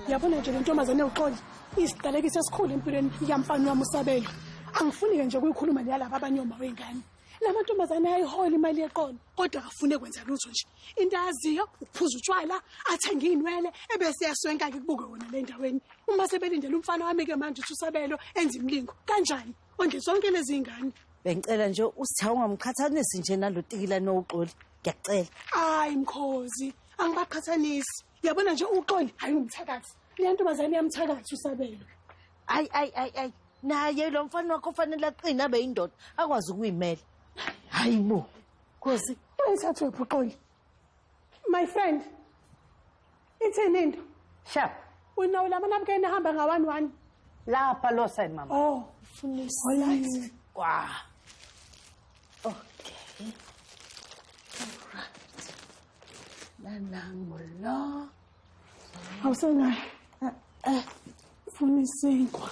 Yabona nje le ntombazane uXoli isiqalekiso esikhulu empilweni yamfana wami uSabelo. Angifuni-ke nje ukuyikhuluma neyalaba abanye oma wey'ngane. La mantombazane ayihola imali yeqolo kodwa akafune kwenza lutho nje. Into aziyo ukuphuza utshwala, athenge iy'nwele ebese yaswenka-ke kubuke wona le ndaweni. Uma sebelindele umfana wami-ke manje uthi uSabelo enze imilingo. Kanjani? Ondle zonke lezi ngane. Bengicela nje usitha ungamqhathanisi nje nalo tikilane uXoli. Ngiyakucela. Hayi mkhozi, angibaqhathanisi. Yabona nje uXoli hayi umthakathi. Le ntombazane iyamthakathi uSabelo. Ayi ayi ayi ayi. Naye lo mfana wakho ufanele aqine abe yindoda akwazi ukuyimela. Hayi bo. Khosi, Uyithathwe phi uXoli? My friend. Ithini into? Sharp. Unawo lamanabukeni ahamba nga 1-1. Lapha lo side mama. Oh, ufuna alright. Kwa. Okay. Alright. Nanangu lo. Awusenayo. Ufuna isinkwa.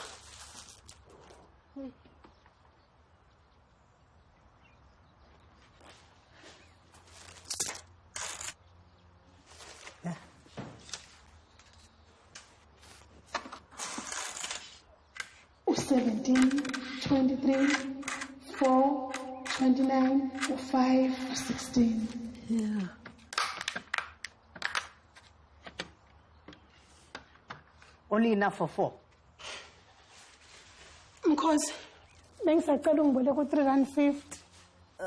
U-17, 23, 4, 29, u-5, u-16. Yeah. Only enough for 4. Mkhozi, bengisacela ungiboleke u-3 rand 50.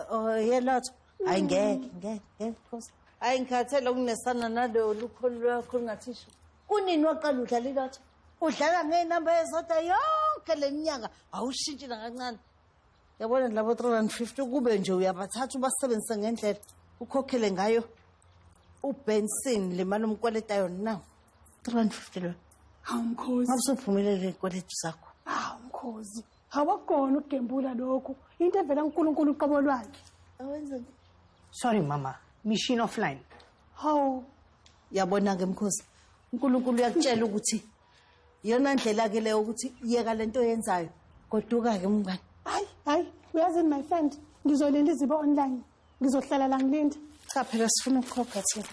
Oh yelotho. Hayi ngeke ngeke ngeke Khosi. Hayi ngikhathele ukunesana nalo lukholo lwakho lungathisho. Kunini waqala udlala ilotho? Udlala ngey'namba ezodwa yonke le minyaka awushintshi nakancane. Yabona labo 350 kube nje uyabathatha ubasebenzise ngendlela ukhokhele ngayo uBenson le mali umkweleta yona na 350 lo. Hawu mkhozi. Ngabe usuphumelele iy'kweletu zakho. Hawu mkhozi. Awakukona ukugembula lokhu. Into evela kuNkulunkulu uqobo lwakhe. Awenze Sorry mama, machine offline. Hawu. Yabona-ke mkhosi, uNkulunkulu uyakutshela ukuthi iyona ndlela-ke leyo ukuthi yeka lento oyenzayo. Goduka-ke mngani. Hayi, hayi, uyazini my friend, ngizolinda izibe online. Ngizohlala la ngilinda. Cha phela sifuna ukukhokha thina.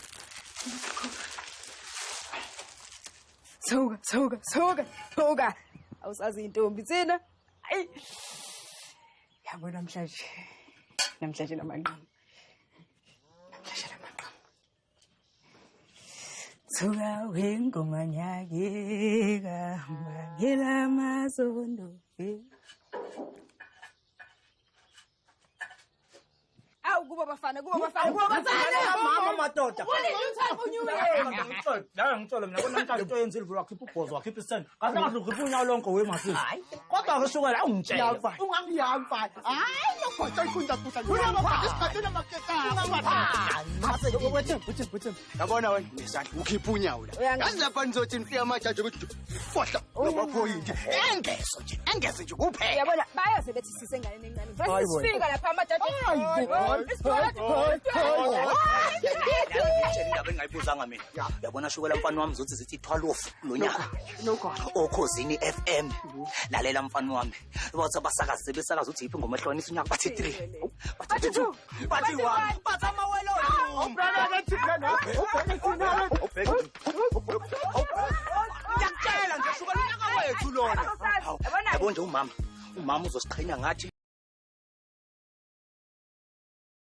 Suka, suka, suka, suka. Awusazi intombi thina. Ayi. Yabo namhlanje. Namhlanje lamanqamu. Namhlanje lamanqamu. Suka wengoma nyakeka mbangela masondo. Awu kubo bafana, kubo bafana, kubo bafana. Mama madoda. Ulinde La ngitshela mina konamhlanje into oyenzile vula wakhipha ubhozo wakhipha isende. Kahle kahle ukhipha unyawo lonke we masisi. Kodwa ke sukela awungitshela. Yabona wena nesandla ukhipha unyawo la. Yazi lapha nizothi nifika amajaji ukuthi fohla namaphoyinti. Engeso nje, engeso nje kuphela. Uyabona bayaze bethi sisenganeni encane. Vese sifika lapha amajaji. Ngitshela indaba engingayibuzanga mina. Yabona shukela mfana wami zothi zithi 12 lo nyaka. Okhozini FM. Lalela mfana wami. Bathi abasakazi sebesakaza ukuthi yiphi ingoma ehlukanisa unyaka bathi 3. Bathi 2. Bathi 1. Bathi amawelo. Ngiyakutshela nje shukela unyaka wethu lona. Yabo nje umama. Umama uzosiqhenya ngathi.